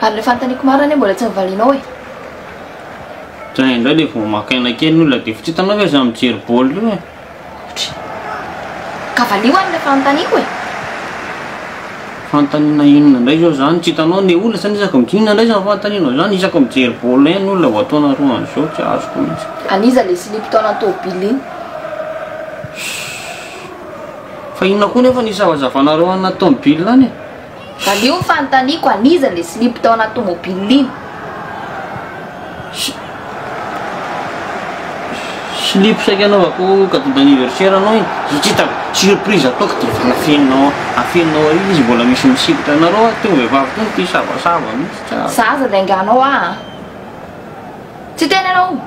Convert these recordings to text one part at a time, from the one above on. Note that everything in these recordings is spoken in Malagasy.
Ary ilay fanontaniako marina anie mbola tsy novalianao e. Zay indray le vao maka aina kely ny olona dia tsy hitanao ve za mijery baolina io e. Otry. Ka valio any ilay fanontaniako e. Fanontaniana inona indray zao zany? Tsy hitanao ny olona zany isaka mijery inona indray zany fanontanianao zany? Isaka mijery baolina ihany ny olona vao ataonareo an'izao tsy azoko mihitsy. An'iza ilay silipo tao anaty tôbily iny? Fa inona koa nefa ny isavazavanareo any anaty tômobile any e? Valio ny fanontaniako, an'iza ilay silipo tao anaty tomobile iny? Silipo saika anaovako cadeau d'anniversaire anao iny, tsy hitako, surprise ataoko dia efa nafeninao, afeninao ary izy mbola misy misikotra anareo ah, teo vehivavy teo no tia savasava mihitsy tsy azoko. Zaza lainganao aho an! Tsy hiteny anao!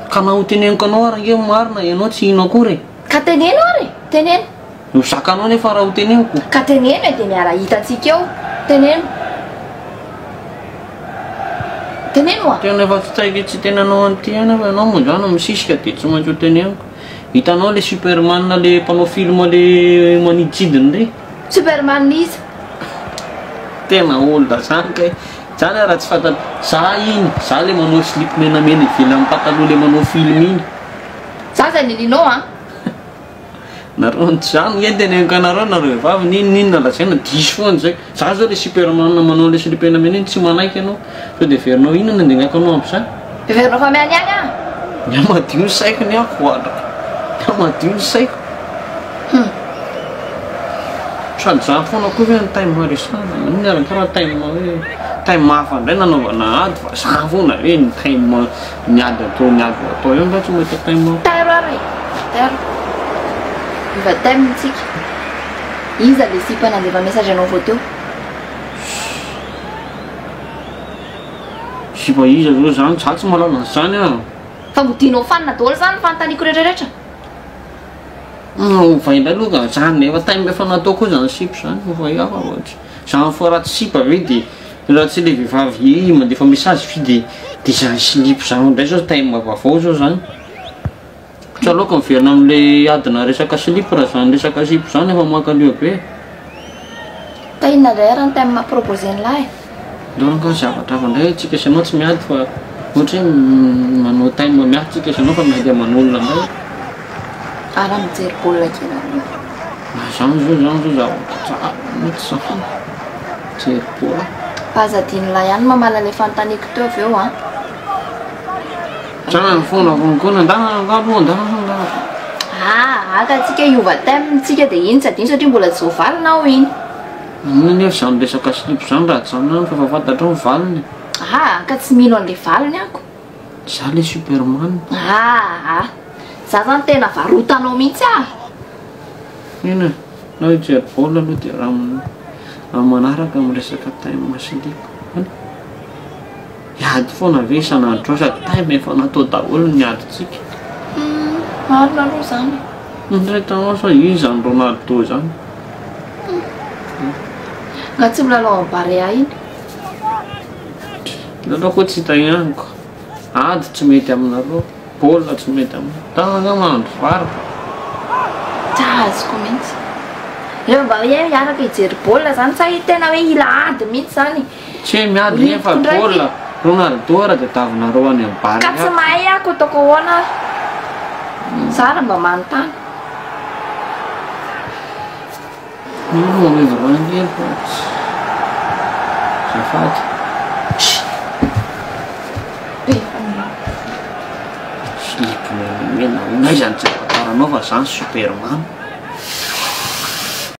Ka na ho teneniko anao ary ange marina ianao tsy hino akory e! Ka teneno ary e! Teneno! Ho zakanao nefa raha ho teneniko. Ka teneno e dia miara hitantsika eo. Teneno. Teneno a! Tena efa tsy tsaika tsy tena anao an'ity ihany aho fa ianao moa izany misisika dia tsy maintsy ho teneniko. Hitanao le superman le mpanao film le maniditsidina ireny? Superman iza? Tena olona zany kay. Zany raha tsy fantatra. Za iny, za le manao slip menamena ivelan'ny pataloha le manao film iny. Zaza ninianao an! Nareo tsy zany nge teneniko anareo nareo vehivavy n'inon'inona lazaina diso foana zay za zao le superman manao le slip menamena iny tsy manaiky ianao sao de heverinao inona no andingako anao amzany. Heverinao fa mianiany aho. Ny ahy madio ny saiko ny ahy koa ny ahy madio ny saiko. Hum. Sady zany foana koa ve ny thème resahana inona ary karaha thème hoe thème hafa indray nanaovana ady fa zany foana ve ny thème Ny ady atao ny ady atao eo nga tsy mahita thème. Tairo ary e! Tairo. Miova thème tsika. Iza le sipa nandefa message anao vao teo? Sipa iza zao zany? Za tsy mahalala an'izany ah. Fa modianao fanina daholo zany ny fanontaniako rehetra rehetra? Ovay indray aloha ka zany efa thème efa natao koa zany sipa zany, ovay hafa fa tsy zany fo raha tsy sipa ve de Raha tsy le vehivavy mandefa message ve de de zany silipo zany indray zao thème vaovao zao zany. Tsy aleoko miverina amle adina resaka silipo raha zany resaka sipo zany efa mankaleo be. Ka inona indray ary ny thème proposer-n'lah e? Ndao angaha zavatra hafa indray tsika sy anao tsy miady fa ohatra hoe manao thème miady tsika sy anao fa miady aman'olona indray. Ara mijery baolina kely aloha. Zany zao zany zao zavatra tsara mihitsy zany. Mijery baolina. Fa aza adinon'lah ihany mamaly an'ilay fanontaniako teo avy eo an. Tsara foana foana ndana aloha ndana ndana. Ah, aka tsika hiova thème tsika dia iny tsy adino satria mbola tsy voavalina ao iny. Inona anefa izany resaka silipo izany raha ajanona any fa efa fantatrao ny valiny. Ah, ka tsy mino an'ilay valiny ako. Za le superman. Ah, za zany tena varotanao mihitsy ah. Inona e? Na hijery baolina aloha dia raha amin'ny manaraka miresaka thème silipo. Hiady foana ve isan'andro zao sady thème efa natao daholo ny adintsika. Hum, marina aloha izany. Indray hitanao sao iza izany Ronaldo izany? Nga tsy milalao amin'ny Barea iny? Nareo koa tsy hita ihany ko. Ady tsy mety aminareo, baolina tsy mety aminareo. Tany angaha mahandro vary fa. Tsy azoko mihitsy. Rehefa mba hoe hiaraka hijery baolina zany sa tena hoe hila ady mihitsy zany. Tsy hoe miady anie fa baolina. Ronaldo ara dia davinareo any amin'ny Barea. Ka tsy mahay aho ko ataoko ahoana ary. Za ary mba manontany. Io no mamezivazy kely fa tsy azafady. Silipo menamena, aiza no tsy ahafantaranao fa zany superman.